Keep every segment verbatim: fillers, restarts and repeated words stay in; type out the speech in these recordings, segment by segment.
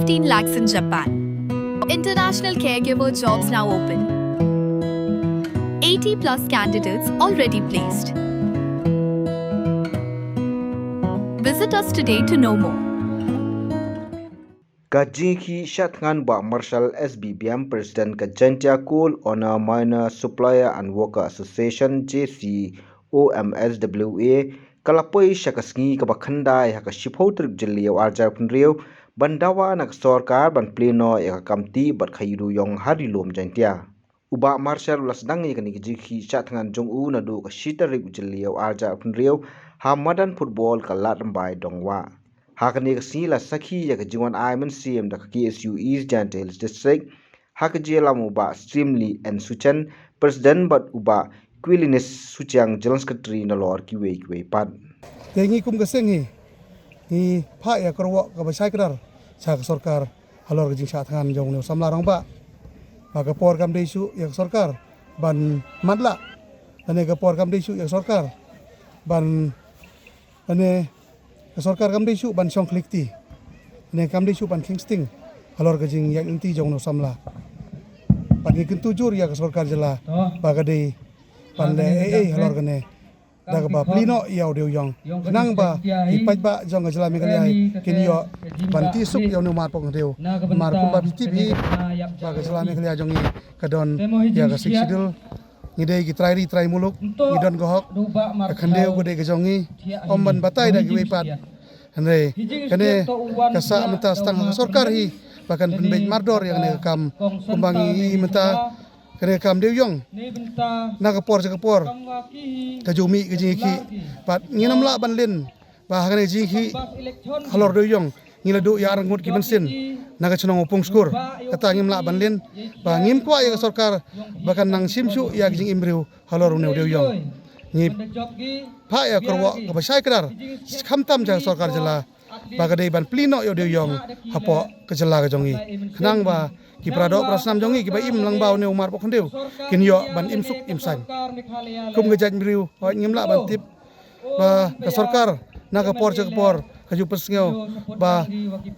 fifteen lakhs in Japan. International caregiver jobs now open. eighty plus candidates already placed. Visit us today to know more. Ka jingkhih shah thngan Bah Marshal S B Biam, President ka Jaintia Coal Owner Miner Supplier and Worker Association, J C O M S W A, ka la poi sha ka sngi kaba khyndai ha ka shiphew tarik Jylliew arhajar arphew hynriew, ban dawa na ka sorkar ban plie noh ïa ka kam tih bad khaïi dewiong ha Ri Lum Jaintia. U Bah Marshal u la sdang ïa kane ka jingkhih shah thngan jong u naduh ka shi tarik u Jylliew arhajar arphew hynriew ha madan football ka Ladrymbai Dongwah. Ha kane ka sngi la sakhi ïa ka jingwan ai mynsiem da ka K S U East Jaintia Hills District ha ka jingïalam u Bah Streamley N Suchen, President, bad u Bah Quilinus Suchiang, General Secretary, nalor kiwei kiwei pat. Te ngi kum ka seng hi ngi phah ïa ka rwok kaba shai kdar sha ka sorkar halor ka jingshah thngan jong u samla rangbah. Ba ka por kam dei shuh ïa ka sorkar ban matlah, lane ka por kam dei shuh ïa ka sorkar ban, lane ka sorkar kam dei shuh ban shong khlieh kti, lane kam dei shuh ban kheiñ sting halor ka jingïaid lynti jong u samla. Bad ngi kyntu jur ïa ka sorkar jylla ba ka dei ban leh ei ei halor kane da kaba plie noh ïa u dewiong, khnang ba ki paidbah jong ka jylla Meghalaya kin ïoh ban tih suk ïa une u marpoh khyndew. Namar kumba phi tip hi ba ka jylla Meghalaya jong ngi ka don ïa ka Sixth Schedule. Ngi dei ki trai ri trai muluk, ngi don ka hok. Ka khyndew ka dei ka jong ngi, ym ban batai da kiwei pat. Hynrei kane ka sah mynta tang ha ka sorkar hi ba kan pynbeit mardor ïa kane ka kam. Kumba ngi ïohi mynta, kane ka kam dewiong na ka por sha ka por ka ju mih ka jingïakhih. Bad ngin ym lah ban len ba ha kane ka jingïakhih halor dewiong ngi la duh ïa arngut ki mynsiem na ka chnong Upung Skur. Kata ngim lah ban len, ba ngim kwah ïa ka sorkar ba kan nang shim shuh ïa ka jingim briew halor une u dewiong. Ngi phah ïa ka rwok kaba shai kdar, khamtam sha ka sorkar jylla, ba ka dei ban plie noh ïa u dewiong hapoh ka jylla ka jong ngi, khnang ba ki para doh para snam jong ngi kiba im lyngba une u marpoh khyndew kin ïoh ban im suk im saiñ. Kum ka jaitbynriew, hooid, ngim lah ban tip ba ka sorkar na ka por sha ka por ka ju pynsngew ba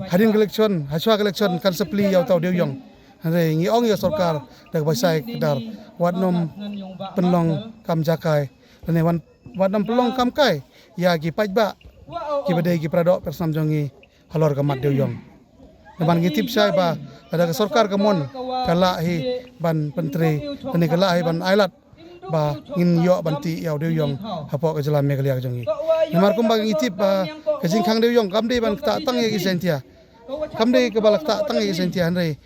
hadien ka election, hashwa ka election kan sa plie ïa uta u dewiong. Hynrei ngi ong ïa ka sorkar da kaba shai kdar, wat nym pynlong kam jakai, lane wat, wat nym pynlong kam kai ïa ki paidbah kiba dei ki para doh para snam jong ngi halor ka mat dewiong. Namar ngi tip shai ba lada ka sorkar ka mon, ka lah hi ban pyntrei, lane ka lah hi ban ailad ba ngin ïoh ban tih ïa u dewiong hapoh ka jylla Meghalaya ka jong ngi. Namar kumba ngi tip ba ka jingkhang dewiong kam dei ban ktah tang ïa ki Jaintia, kam dei kaba la ktah tang ïa ki Jaintia, hynrei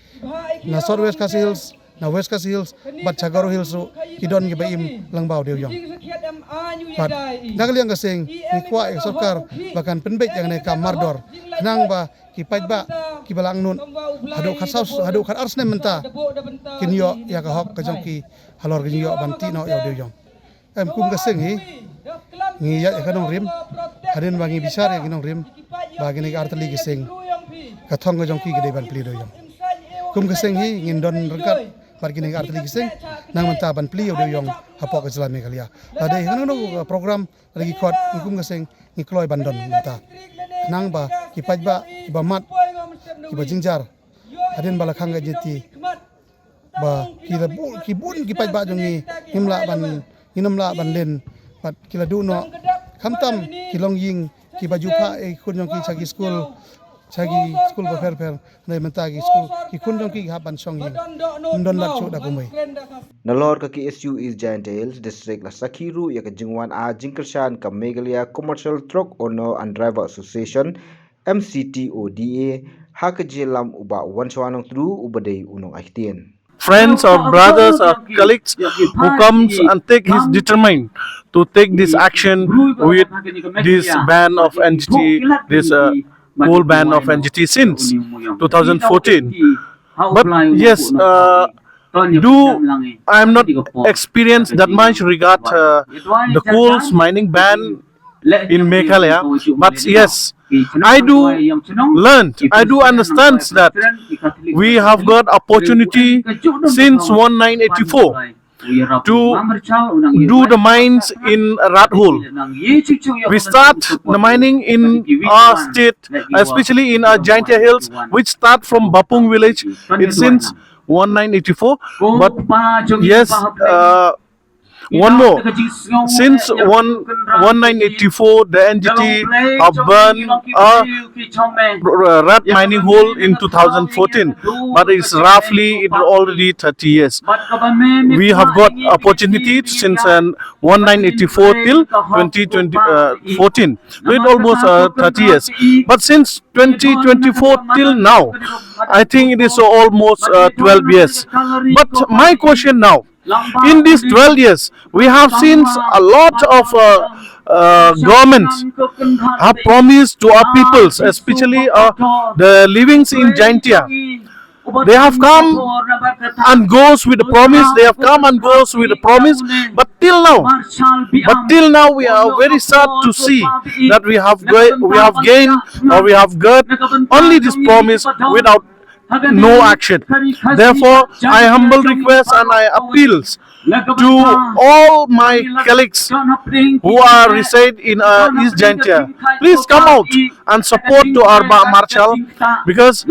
na South West Khasi Hills, na West Khasi Hills bad sha Garo Hills ruh ki don kiba im lyngba u dewiong. Bad na ka liang ka seng ngi kwah ïa ka sorkar ba kan pynbeit ïa kane ka kam mardor, khnang ba ki paidbah kiba la angnud haduh khatsaw, haduh khatar snem mynta kin ïoh ïa ka hok ka jong ki halor ka jingïoh ban tih noh ïa u dewiong. Em, kum ka seng hi ngi ïaid ïa ka nongrim, hadien ba ngi bishar ïa ki nongrim ba kine ki artylli ki seng ka thong ka jong ki ka dei ban plie dewiong. Kum ka seng hi ngin don ryngkat bad kine ki artylli ki seng na ka bynta ban plie ïa u dewiong hapoh ka jylla Meghalaya. Lada dei hangno ka program, lada ki khot, ngi kum ka seng ngi kloi ban don mynta, khnang ba ki paidbah kiba mat, kiba jynjar hadien ba la khang ka jingïaid lynti, ba ki la bun, ki bun ki paidbah jong ngi ngim lah ban, ngin ym lah ban len, bad ki la duh noh, khamtam ki longïing kiba ju phah ïa ki khun jong ki sha ki skul, sha ki skul bapher bapher. Hynrei mynta ki skul, ki khun jong ki ki hap ban shong ïing, ym don lad shuh da kumwei. Nalor ka K S U East Jaintia Hills District la sakhi ruh ïa ka jingwan ai jingkyrshan ka Meghalaya Commercial Truck Owner and Driver Association, M C T O D A, ha ka jingïalam u Bah Wanshwa Nongtdu uba dei u nongai ktien. Friends or brothers or colleagues who comes and take his determined to take this action with this ban of N G T, this, uh, coal ban of N G T since two thousand fourteen. But yes, uh, do I am not experienced that much regard, uh, the coals mining ban in Meghalaya, but yes, I do learn, I do understand that we have got opportunity since nineteen eighty-four. to do the mines in Rathole. We start the mining in our state, especially in our Jaintia Hills, which start from Bapung village. It's since nineteen eighty-four. But yes, uh, one more. Since one, nineteen eighty-four, the N G T have burned a r-, rat mining hole in two thousand fourteen, but it's roughly, it's already thirty years. We have got opportunity since, uh, nineteen eighty-four till twenty twenty, uh, fourteen. So it almost, uh, thirty years. But since twenty twenty-four till now, I think it is almost, uh, twelve years. But my question now, in these twelve years, we have seen a lot of, uh, uh, governments have promised to our peoples, especially, uh, the livings in Jaintia. They have come and goes with the promise. They have come and goes with the promise. But till now, but till now, we are very sad to see that we have ga-, we have gained, or we have got only this promise without no action. Therefore, I humble request and I appeals to all my colleagues who are reside in, uh, East Jaintia. Please come out and support to our Bah Marshal, because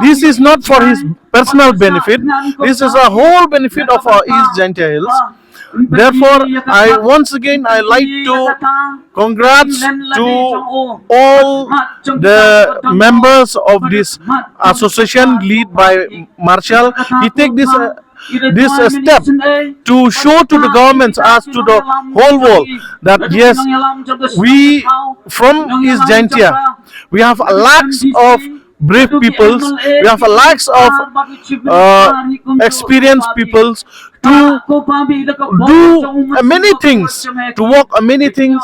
this is not for his personal benefit. This is a whole benefit of our East Jaintia Hills. Therefore, I once again I like to congrats to all the members of this association led by Marshal. He take this, uh, this, uh, step to show to the governments, as to the whole world, that yes, we from East Jaintia, we have a lakhs of brave peoples, we have a lakhs of, uh, experienced peoples to do, uh, many things, to work, uh, many things,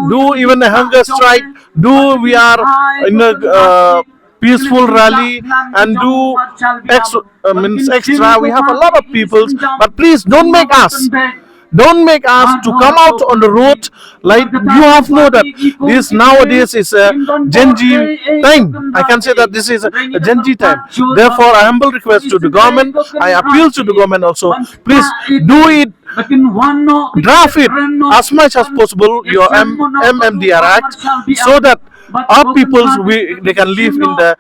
do even a hunger strike, do we are in a, uh, peaceful rally and do ex-, uh, means extra. We have a lot of peoples, but please don't make us, don't make us to come out on the road. Like, you have know that this nowadays is a Gen Z time. I can say that this is a Gen Z time. Therefore, I humble request to the government. I appeal to the government also. Please do it, draft it as much as possible, your M-, M M D R Act, so that our peoples, we, they can live in the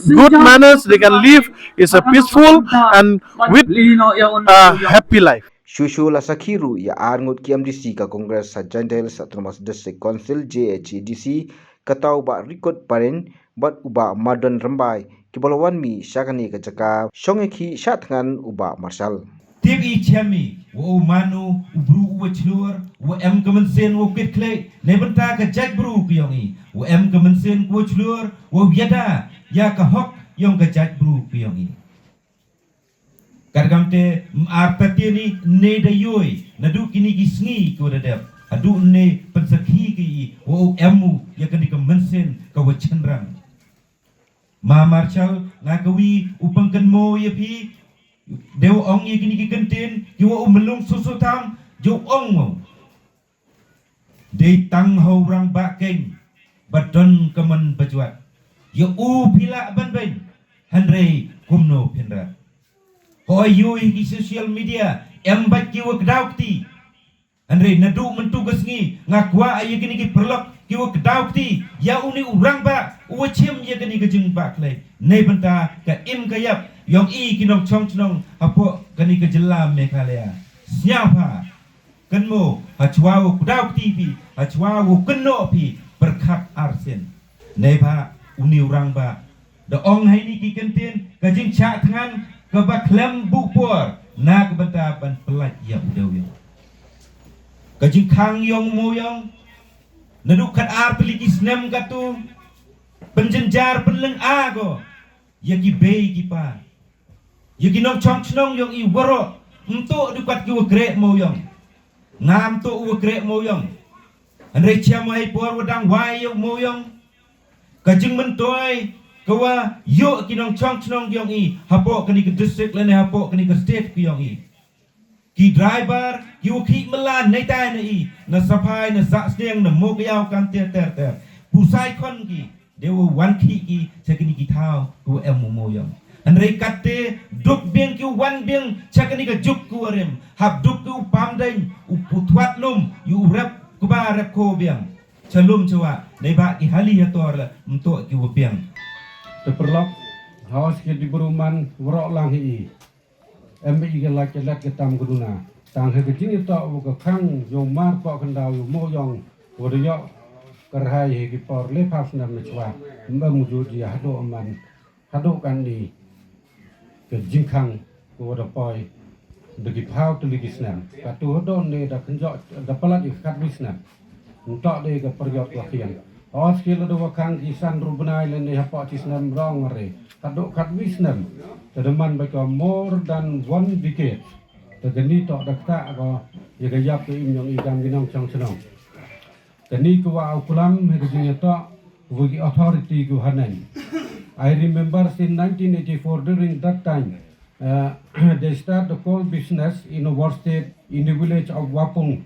good manners, they can live is a peaceful and with a happy life. Shuh shuh la sakhi ruh ïa ar ngut ki M D C ka Congress ha Jaintia Hills Autonomous District Council, J H A D C, kata u Bah Rikut Parin bad u Bah Madon Rymbai, kiba la wan mih sha kane ka jaka shong ïakhih sha thngan u Bah Marshal. Tip i, shem i, wa u mano u briew uba shlur, wa em ka mynsiem wow kit khlieh na bynta ka jaitbru ka yong i, wa em ka mynsiem ka wa shlur wow ïada ïa ka hok yong ka jaitbru ka yong i. Katba te, artatien i ne da ïohi naduh kine ki sngi ki wa da dep haduh ne pynsakhi ki i wa u em u ïa kane ka mynsiem ka wa chynrang. Ma Marshal, nga kawi u pynkynmaw ïa phi, dei u ong ïa kine ki kyntien ki wa u mlung susu tam, ju ong mo. Dei tang ha u rangbah keiñ ba don ka mon bajwat. Ïa u phi lah ban beiñ, hynrei kumno phin rat. Hooid, ïa ki social media em bad ki wa kdaw kti. Hynrei naduh mynta ka sngi nga kwah ïa kine ki paralok ki wa kdaw kti ïa une u rangbah u wa chim ïa kane ka jingbakla na bynta ka im ka ïap yong i ki nongchong chnong hapoh kane ka jylla Meghalaya. Sngewbha kynmaw, ha chwa u kdaw kti phi, ha chwa u kynnoh phi, pyrkhat arsien. Neibhah une u rangbah da ong ha ine ki kyntien, ka jingshah thngan kaba khlem buh por na ka bynta ban pyllait ïa u dewïong. Ka jingkhang yong u Mooïong naduh khatar tylli ki snem katto, pynjynjar pynlynga ko ïa ki bei ki par, ïa ki nongchong chnong yong i waroh. Ym toh du kat ki wa kreh Mooïong, ngam toh u wa kreh Mooïong. Hynrei shem ha i por wa dang wai ïa u Mooïong, ka jingmyntoi ka wa ïoh ki nongchong chnong yong i hapoh kane ka district lane hapoh kane ka state ka yong i. Ki driver ki wa khih mylla neitai na i, na Saphai, na Sahsniang, na Mowkaiaw, kam ter ter ter. Pusai khon ki, dei wa wan khih ki sha kine ki thaw ki wa em u Mooïong. Hynrei katte duk biang ki u wan biang cha kane ka juk ki u rim, hap duk ki u pam deng, u putwat lum, ïa u rep kba rep ko biang. Cha lum cha wa, nei ba ki hali ha tor la mto ki u biang. Te perlok, hawas ki di beruman, wrok lang hi i. Em i ka lak ka lat ka tam ka duna. Tang ha ka jingïatok wa ka khang, yow mar pok khyndaw yow mo yong, wa da yok, kyrhai ha ki por le phap snem na chwa, mbam ju ji hado man. Haduh kane ka jingkhang ka wa da poi da ki phaw tylli ki snem. Katu haduh ne da kynjoh da palat ïa ka khatwi snem. Ntok de ka period wa khian. Os ki la da wa khang ki san ru bnai lane hapoh chi snem rong re. Haduh khatwi snem. Te da man ba ka more than one decade. Te kani tok da kata ka ïa ka ïap ka im yong i dang ki nongchong chnong. Kani ka wa u klam ha ka jingïatok wa ki authority ku hanen. I remember since nineteen eighty-four, during that time, uh, they start the coal business in our state in the village of Wapung.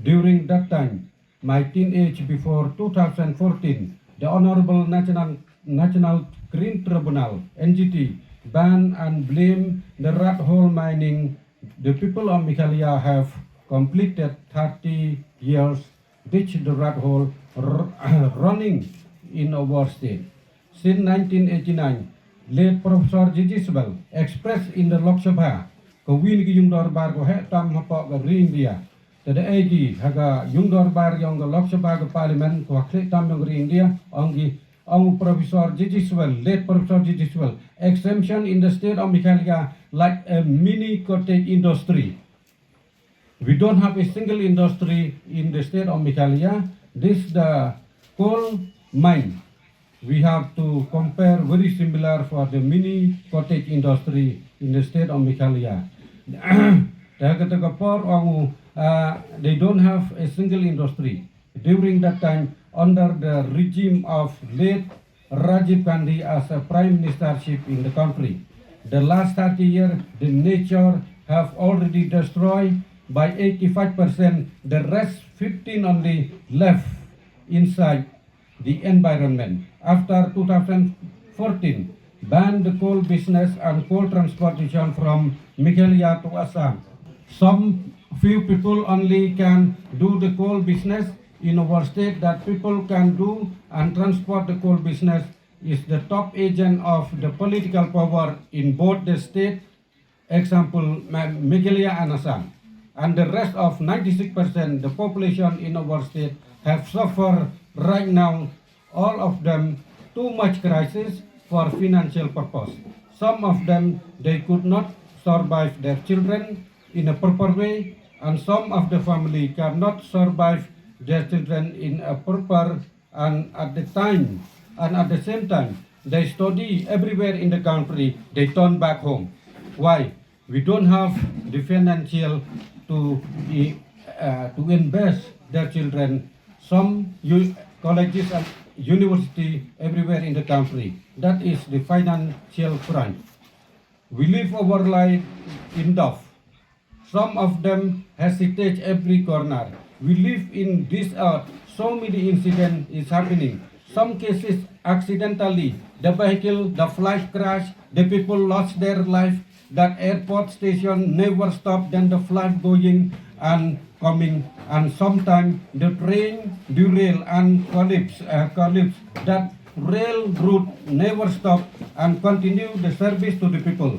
During that time, my teenage before two thousand fourteen, the Honorable National, National Green Tribunal, N G T, ban and blame the rat hole mining. The people of Meghalaya have completed thirty years ditch the rat hole r-, running in our state. Since nineteen eighty-nine, late Professor J J Sibal expressed in the Lok Sabha, ka win ki yung dorbar ko heh tam hapoh ka ri India. Te da ei ki ha ka yung dorbar yong ka Lok Sabha ka Parliament ko ha khleh tam yong ka ri India, ong ki, ong Professor J J Sibal, late Professor J J Sibal, exemption in the state of Meghalaya like a mini cottage industry. We don't have a single industry in the state of Meghalaya. This the coal mine. We have to compare very similar for the mini cottage industry in the state of Meghalaya. Te ha kata ka por ong, uh, they don't have a single industry. During that time, under the regime of late Rajiv Gandhi as a prime ministership in the country, the last thirty years, the nature have already destroyed by eighty-five percent, the rest fifteen only left inside the environment. After two thousand fourteen, banned the coal business and coal transportation from Meghalaya to Assam. Some few people only can do the coal business in our state. That people can do and transport the coal business is the top agent of the political power in both the state, example, Me-, Meghalaya and Assam. And the rest of ninety-six percent the population in our state have suffered right now, all of them too much crisis for financial purpose. Some of them, they could not survive their children in a proper way, and some of the family cannot survive their children in a proper, and at the time, and at the same time, they study everywhere in the country, they turn back home. Why? We don't have the financial to, uh, to invest their children. Some u-, colleges and university everywhere in the country. That is the financial crime. We live our life in doubt. Some of them hesitate every corner. We live in this earth. So many incidents is happening. Some cases accidentally, the vehicle, the flight crash, the people lost their life. That airport station never stop. Then the flight going and coming, and sometime the train derail and collapse, uh, collapse. That rail route never stop and continue the service to the people.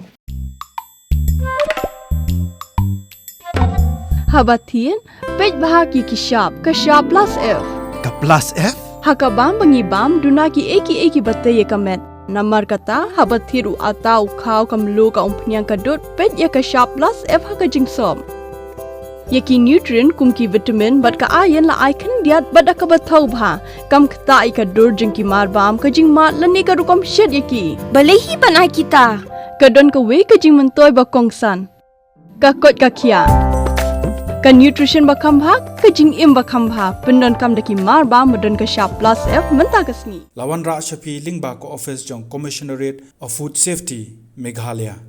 Haba thied, peit bha ki ki shap, ka shap plus F. Ka plus F? Ha ka bam ba ngi bam, duna ki ei ki ei ki ba tei ïa ka met. Namar kata, haba thied u ata u khaw ka mluh ka umphniang ka dud, peit ïa ka shap plus F ha ka jingsop. Ïa ki nutrient kum ki vitamin bad ka iron la ai khyndiat bad da kaba thaw bha. Kam ktah ïa ka dur jong ki marbam, ka jingmad lane ka rukom shet ïa ki. Balei hi ban ai kita? Ka don kawei ka jingmyntoi ba kongsan. Ka koit ka khiah. Ka nutrition ba kham bha, ka jingim ba kham bha. Pyndonkam da ki marbam ba don ka shap plus F mynta ka sngi. La wanrah sha phi lyngba ka office jong Commissionerate of Food Safety, Meghalaya.